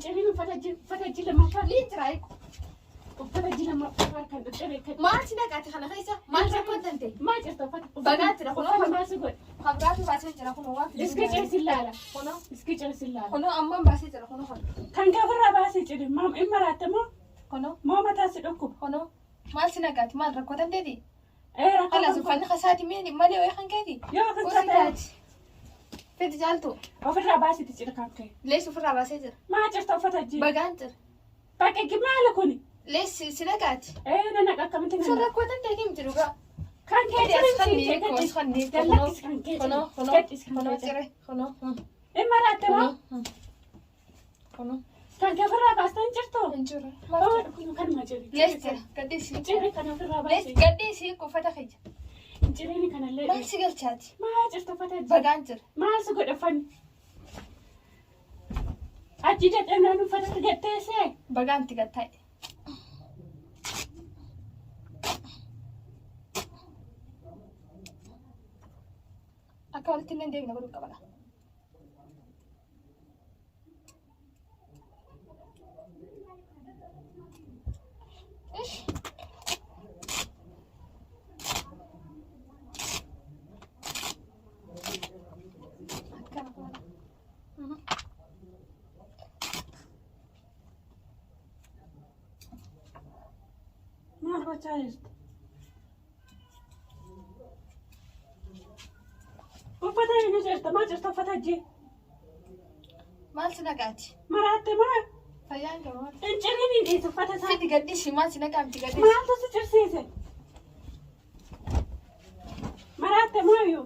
Ciriin uffata ji lammaffaa. Niin jira eeku. Uffata ji lammaffaa harkaan caccabee kan. Maal si naqaate kana keessa? Maal rakkoon tante? Maal cirta uffata? Bagaa jira kunoo. Uffata maal si godhe? Kabiraatu baasee jira kunoo waan fiduu. Iski cirsi laala. Kunoo. Iski cirsi laala. Kunoo ammaan baasee jira kunoo kana. Kan gaafarraa baasee cire maam in maraatte moo? Kunoo. Moo mataa si dhukkuba? Kunoo. Maal si naqaate? Maal rakkoo tanteeti? Ee rakkoo. Kalaas uffanni kasaati malee wayii kan keeti? Yoo kan Usi taate. taati. Fidi caaltu. Ofirraa baasiti cire kan ka'e. Lees ofirraa baasee jira. Maa cirta uffata ji? Bagaan jira. Bakka maali kuni? Lees si naqaati. Ee na naqa akkamitti Sun na naqa? rakkoo tanteeti miti dhugaa. Kan kee Fidi as cire kannee siin koo as kannee koo Gallakkis kan kee kunoo cire. kunoo Gaddis kan kunoo kee cire. cire kunoo In maraatte moo? kunoo kunoo Kan kee ofirraa baastan jirtu? hin jiru. Oo kun kanuma cire. Lees jira gadhiisi. Cire kan ofirraa Lees baasee. gadhiisi uffata kiyya. Cireeni kanallee. Maal si galchaati? Maa cirta uffata ji? Bagaan jira. Maal si godhe uffanni? Achi dadhabnaan uffata gatteessee? Bagaan itti gattaa'e. Akka walitti illee deebina godhuu qabala. Ish. Akkana kana. Maal gochaa jirti? Uffata eenyu cirta? Maal cirta uffata ji? Maal si naqaati? Maraatte maa? Fayyaan qaba maal? Hin ciriin hin dhiisu uffata isaa. Fidi gadhiisi maal si naqaa miti gadhiisi. Maaltu si cirsiise? Maraatte maayyuu?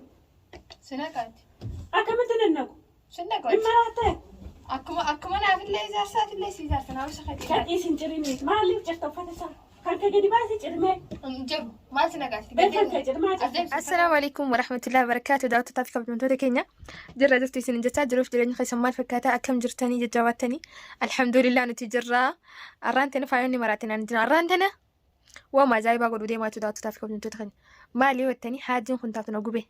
Si naqaati. Akkamitti nannaqu? Si Hin naqaati. maraatte? Akkuma akkuma naafillee ijaarsaatillee si ijaarsa naaf isa kadhiidha. Gadhiisi hin ciriin. Maaliif cirta uffata isaa? Kan kee gadi baasii cirmee. Hin jiru. Maal si naqaati? Beekan kee cirmaa cirte. Assalaamu alaikum warahmatullahi wabarakatuh. Daawwattootaa fi kabajamtoota keenya jirra jirtu isin jechaa jiruuf jireenya keessan maal fakkaata akkam jirtanii jajjabaattanii alhamdulillah nuti jirra. Arraan tana faayonni maraatinaan jira. Arraan tana waan ajaa'ibaa godhuu deemaa jiru daawwattootaa fi kabajamtoota keenya. Maali yoo jettanii haajiin kun taatu na gube.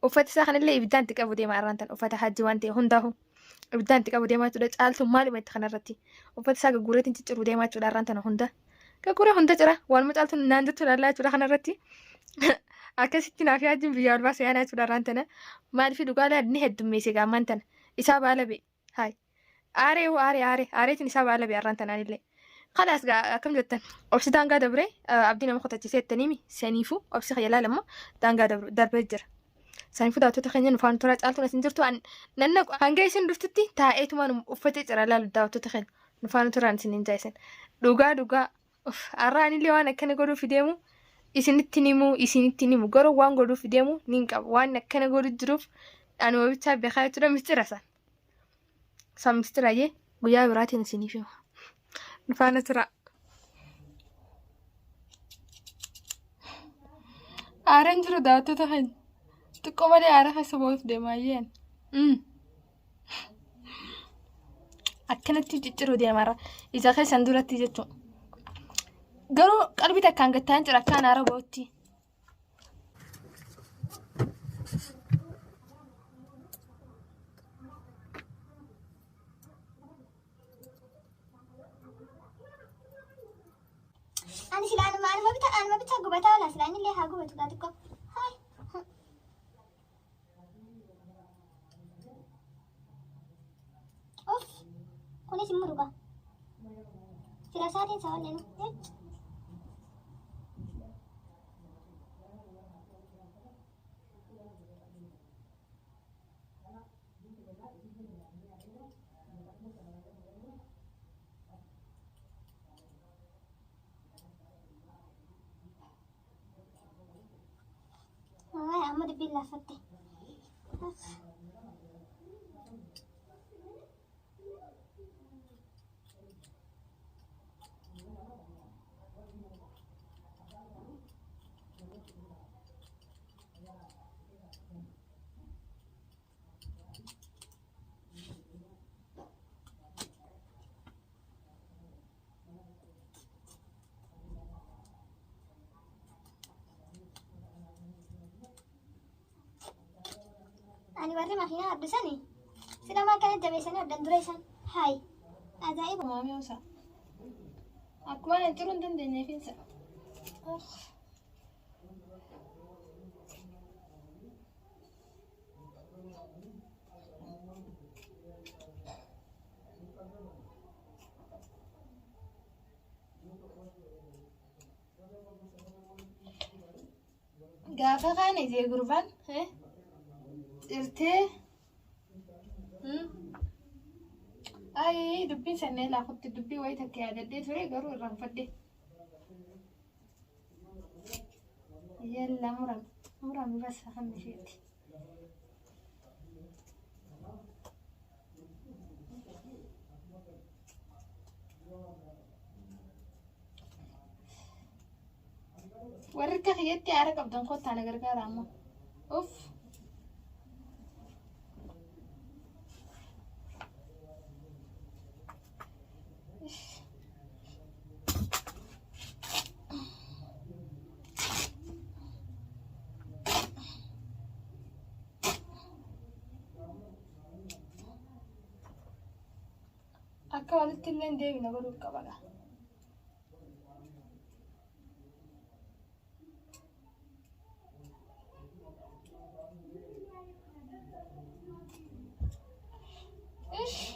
Uffata isaa kanallee ibiddaan itti qabu deema arraan tana uffata haajii waan ta'e hundaahu. Ibiddaan itti qabu deemaa jechuudha. Caaltuun maaluma itti kanarratti uffata isaa gagguureetiin cicciru deemaa jechuudha arraan tana hunda. Gagguuree hunda cira waanuma caaltuun naan jettu ilaallaa jechuudha kanarratti. Akkasitti naaf haajiin biyya ol baasa yaanaa jechuudha arraan tana. Maaliif dhugaa ni heddummeesse gaammaan tana. Isaa baala bee. Haay. Aaree hoo aaree aaree aareetiin isaa baala bee arraan tanaan illee. Kalaas gaa akkam jettan obsi daangaa dabree abdii nama kutachiisee jettaniimi saniifuu obsi kiyya laalamma daangaa darbee jira. Saniifuu daawwattoota keenya nu faana turaa caaltuun asin jirtu an nannaqu hanga isin dhuftutti taa'eetumaan uffata cira laalu daawwattoota keenya nu faana turaan isin hin jaa'isan. Dhugaa dhugaa har'a anillee waan akkana godhuuf deemu isinitti himu isinitti himu garuu waan godhuuf deemu nin qaba waan akkana godhu jiruuf anuma bichaa beekaa jechuudha mistira san. San mistira jee guyyaa biraatiin isiniif hima. Nu faana turaa. Aaraan jiru daawwattoota keenya. Xiqqoo malee aara keessa ba'uuf deemaa jeen. Akkanatti cicciruu deemarra. Ija keessan duratti jechuudha. Garuu qalbii takkaan gattaan jira akkaan aara ba'utti. Ani sila anuma anuma bita anuma bita gubataa oola sila inni illee haa gubatu gaa xiqqoo. Haay. Uff. Kunis hin muruga. Sila saatiin isaa ol enu. Wallahi amma dubbiin laaffatte. Uff. Ani warri makiinaa abdisani sila maa kana jabeessanii abdan dura isaan hayi. Ajaa'iba. Maamii osa. Akkuma ani ciruu hin dandeenyeefinsa. Gaafa kaan ijee gurbaan cirtee Ayii dubbiin sannee laafutti dubbii wayii takka yaadadhee ture garuu irraanfadhe. Yalla murame murame bas hamma isheetti. Warri akka kiyyatti aara qabdan kottaa na gargaara amma. Uff. Akka walitti illee hin deebine godhuu qaba. Ish.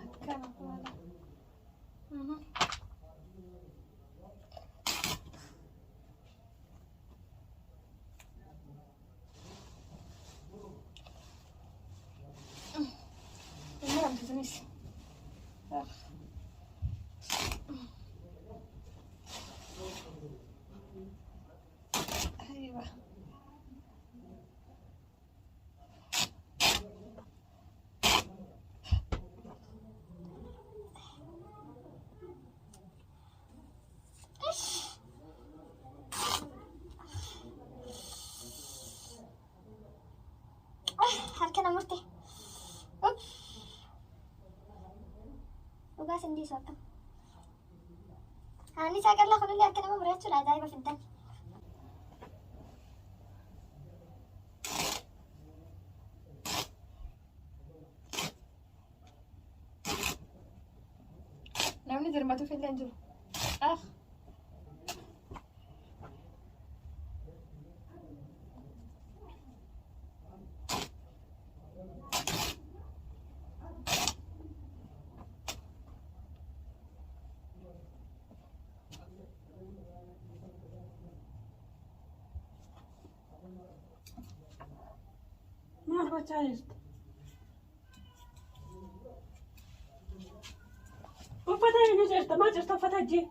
Akkana haala. Mhm. Hin muramtu tunis. Aywa. Harka na murte. Dhugaa sin dhiisu akkam. Aanni isaa qallaa kunillee harka nama mura jechuudha ajaa'iba fiddan. Namni dirmatuuf illee hin jiru. Ah. Maal gochaa jirta? Uffata eenyu jirta? Maal jirta uffata hojii?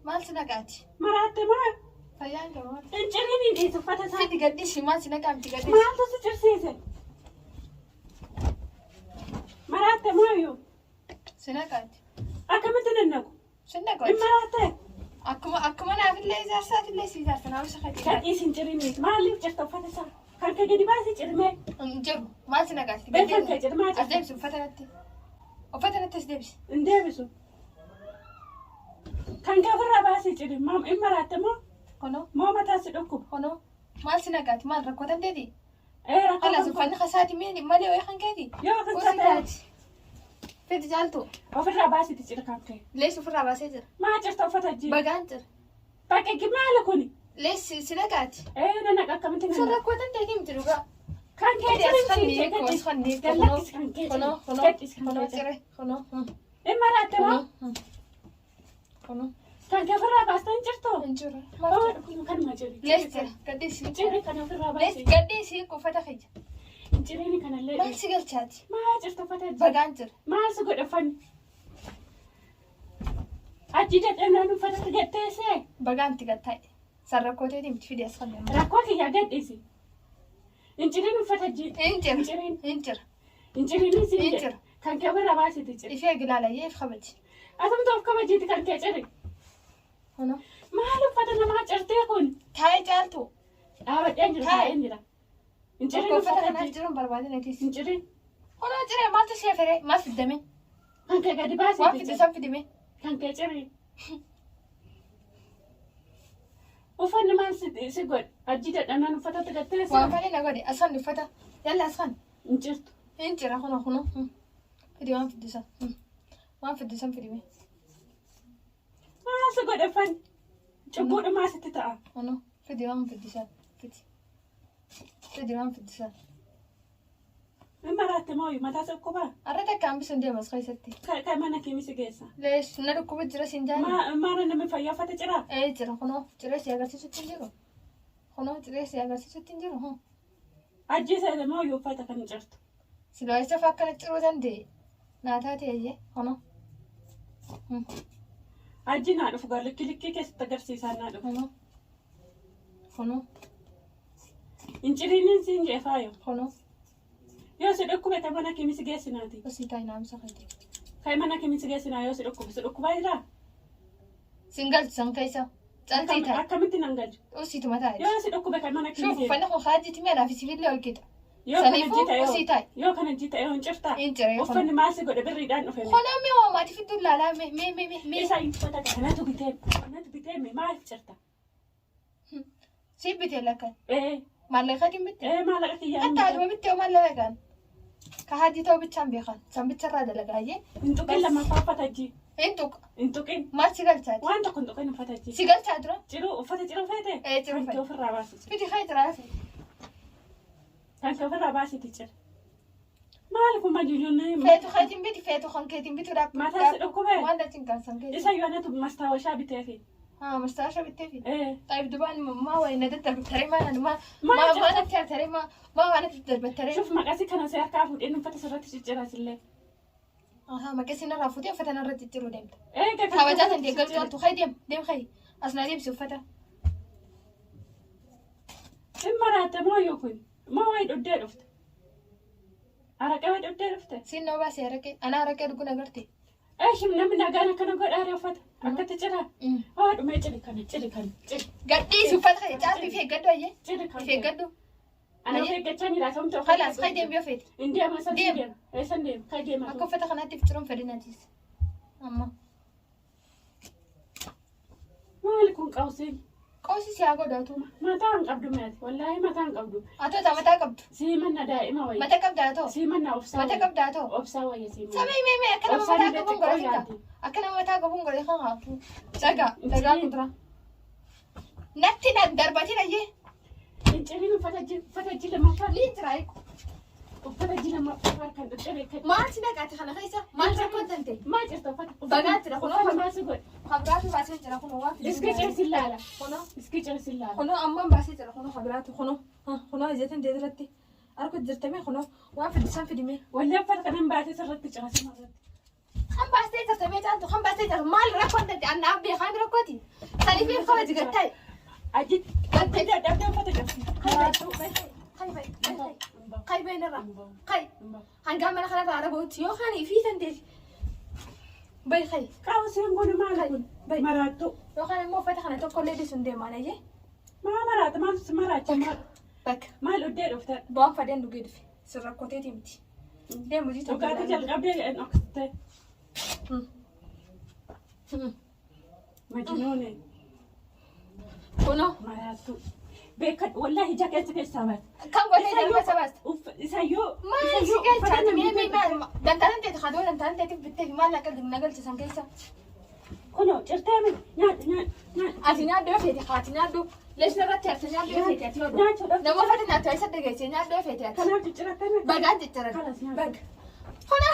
Maal si naqaati? Maraatte maa? Fayyaan qaba maal? Hin ciriin hin dhiisu uffata isaa. Fidi gadhiisi maal si naqaa miti gadhiisi. Maaltu si cirsiise? Maraatte maayyuu? Si naqaati. Akkamitti nannaqu? Si Hin naqaati. maraatte? Akkuma akkuma naafillee ijaarsaatiillee si ijaarsa naaf isa fayyada. Gadhiisi hin ciriin. Maaliif cirta uffata isaa? Kan kee gadi baasii cirmee. Hin jiru. Maal si naqaati? Beekan kee cirmaa As jirta. deebisi uffata natti. Uffata natti as deebisi. Hin deebisu. Kan kee ofirraa baasii ciri. Hin maraatte moo? Kunoo Moo mataa si dhukkuba? kunoo maal si naqaati? Maal rakkoo dandeeti? Ee rakkoo Kalaas kan uffanni kasaati malee wayii kan keeti. Yoo kan Usi isaa ta'e taati. Fidi caaltu. ofirraa baasiiti ciri kan kee. Lees ofirraa baasee jira. Maa cirta uffata hojii? Bagaan jira. Bakka maali kuni? Lees si naqaati. Ee na naqa akkamitti na Sun naqa? rakkoo dandeeti miti dhugaa. Kan kee Fidi as ciri kannee siite koo as gadhiisi. kannee koo Gallakkis kan kee kunoo ciri. kunoo Gadhiisi kan kunoo kee ciri. cire kunoo Hin maraatte moo? kunoo kunoo Kan kee ofirraa baastee hin jirtu? hin jiru. Oo kun kanuma ciri. Lees jira gadhiisi. Ciri kana ofirraa Lees baasi. gadhiisi uffata kiyya. Hin ciriini kanallee. Maal si galchaati? Maa cirta uffata hojii? Bagaan jira. Maal si godhe uffanni? Achi dadhabnaan uffata gatteessee Bagaan itti gattaa'e. San rakkoo ta'eeti miti fidi as kanneen. rakkoo kiyyaa gadhiisi. Hin ciriin uffata hojii. Hin jira. Hin ciriin. Hin jira. Hin ciriin siin Hin jedhe. jira. Kan kee ofirraa baasiiti ciri. Ishee gilaalayyee if kabaji. Atumtu of kabajiiti kan kee ciri. Kunoo. Maal uffata namaa cirtee kun? Taa'ee caaltu. Dhaabadheen jira Taa'e. taa'een jira. Hin ciriin Bakka uffata uffata kanaaf hojii. jiru hin barbaadin atis. Hin ciriin. Kunoo ciree maaltu ishee feree? Maal fiddame? Kan kee gadi Waan baasiiti fidde ciri. san fidime. Kan kee ciri. maal si godhe? Hajji dadhabnaan uffatatti gattee Waan fedhe na godhe. Asxaan uffata. Yalla asxaan. Hin jirtu. Hin jira kunoo kunoo. Fidi waan fiddisan. Waan fiddisan fidime. Maal si godhe uffanni? Cubbuudhumaa sitti ta'a. Kunoo fidi waan fiddisan. Fidi. Fidi waan fiddisan. Hin maraatte mooyu mataa si dhukkubaa? Arra takka hambisuun deemas keessatti. Kan mana keemisi geessa. Lees na dhukkuba jira siin jaani. Maara namni fayyaa uffata ciraa? Ee jira kunoo ciree si agarsiisutti hin jiru. Kunoo ciree si agarsiisutti hin jiru. Ajjeesa mooyu uffata kan hin cirtu. Silaa isa fa'aa akkana ciruu danda'e. Naa taate eeyyee kunoo. Ajji naa dhufu gar likki likkii keessatti agarsiisaa naa dhufu. Kunoo. Kunoo. Hin ciriinin siin jee faayo. Kunoo. Yoo si dhukkube kan mana keemisi geessinaati. Osii taa'e naamsa keeti. Kan mana keemisi geessinaa yoo si dhukkube si dhukkubaa jiraa? Siin galchisan keessa. Caltii taa'e. Akkamitti nan galchu? Osiituma taa'e. Yoo si dhukkube kan mana Shuuf keemisi. uffanni kun haajjitti mi'aadhaa fi sibiillee ol qixa. Yoo kana Saniifuu jita yoo. osii taa'e. Yoo kana jita yoo hin cirtaa. Hin ciree kun. Uffanni maal si godhe birriidhaan dhufe. Kunoo mee hoomaati fidduun laalaa mee mee mee mee mee. Isa uffata kanatu bitee kanatu bitee maal cirta? Siif bitee lakkan. Ee Maallaqaatiin bitte. ee maallaqa kiyyaan. Hatta aduma bitte yoo maallaqa kan. Ka haajji ta'uu bichaan beekan. San bicharraa dalagaayyee. Hin tuqin lammaffaa uffata ji. Hin tuqa. Hin tuqin. Maal si galchaati? Waan tokko hin tuqin uffata ji. Si galchaa dura? Ciruu uffata ciruu feete? Ee, ciruu Kan kee fedhe. ofirraa baasiti. Fidi haa jiraa fi. Kan kee ofirraa baasiti cira. Maal kun majujuun Feetu keetiin biti feetu kan keetiin bituudhaaf. Mataa si dhukkubee? Waan dachiin kan san keessa. Isa yoo anatu mastaawashaa biteefi. Haa mastaasha bittee fi. Ee Xaayif dubaan maa wayi na daddarbattaree maa naan maa Maal maa jirta? maa natti hartaree maa maa waan natti daddarbattaree. Shuf maqasii kana si harkaa fuudheen uffata sirratti ciccirasillee. Ahaa maqasii narraa fuutee uffata narra cicciruu deemta. Ee kan Kabajaa tan deeggartuu altu hayi deem deem hayi as na deemsi uffata. Hin maraatte moo yoo kun? Moo wayi dhuddee dhufte? Araqee wayi dhuddee dhufte? Siin nama baasee araqee ana araqee dhugu nagarte. Eeshim namni nagaan akkana godhaare uffata akkatti ciraa? Haa dhumee ciri kana ciri kana ciri Gadhiisi uffata kana caaltu if eeggadhu ayyee. ciri kana. If eeggadhu. Ana of eeggachaa jira somte of Khalaas hayi deem yoo feete. Hin deema san Deem. deema. Eessan deema? Kai deema. Akka uffata kanaatti if ciruun fedhin atiis. Amma. Maali kun qawsiin? Qoosi si haa godhatu. Mataa hin qabdu meeti. Wallaahi mataa hin qabdu. Atoo taa mataa qabdu. Siimanna daa'ima wayya. Mata qabda atoo. Siimanna obsaa Mata wayya. qabda atoo. Obsaa wayya siimanna. Samii mee mee akka nama Obsaan mataa illee qabuun xiqqoo godhatin kaa. yaaddi. Akka nama mataa qabuun godhatin kan haafu. Dhagaa dhagaa kuduraa. Natti na darbatin ayyee. Hin ciriin uffata ji lammaffaa. Ni jira eeku. Uffata ji lammaffaa harkaan dhuccee kan. Maal si naqaate kana keessa? Maal rakkoon tante? Maal jirta uffata? Bagaa jira kunoo. Uffata maal si godhe? Kabiraatu baasee jira kunoo waan fiduu Iski cirsi laala. Kunoo Iski cirsi laala. kunoo ammaan baasee jira kunoo kabiraatu kunoo. Kunoo ijatin deedirratti. Arku jirtame kunoo waan fiddisan fidime. Wallee uffata kanan baasee sirratti cirasuma irratti. Kan baastee jirta mee caaltu kan baastee jirta maal rakkoon tante anna abbee kaan rakkooti. Saniif hin kabaji gattaa'e. Aji Gattee. dadhabdee uffata cirsi. Kai bai narra. Kai. Hanga mana kanarraa ara bahutti yookaan ifii dandeeti. Bai kai. Qawsiin kun maal kun? Bai. Maraattu. Yookaan immoo uffata kana tokkollee dhiisuun deemaan ayyee. Maa maraata maal si maraacha maal Bakka. maal dhuddee dhufte? Bu'aan fadeen dhugee dhufe. Sin rakkoteeti miti. Deemu hojii tokko. Dhugaatii jalqabdee jedhan dhoksite. Majnuune Kunoo. maraattu. Beekadhu wallaahi ija keessa keessaa baate. Kan godhee jalqaba sabaasta. Isayyoo Maal si galchaati mee mee maal dantaan teeti kadoo dantaan teetiif bittee fi maal akka na galchisan keessa. Kunoo cirtee miti nyaadhu nyaadhu nyaadhu. Ati nyaadhu yoo feete haati nyaadhu. Leeshna irratti ati nyaadhu yoo feete ati hodhu. Nyaachuudhaaf Nama uffata nyaattu eessa dhageesse nyaadhu yoo feete ati. kanaaf ciccirattee miti. Bagaan cicciran. Kalas nyaadhu. Baga. Kuna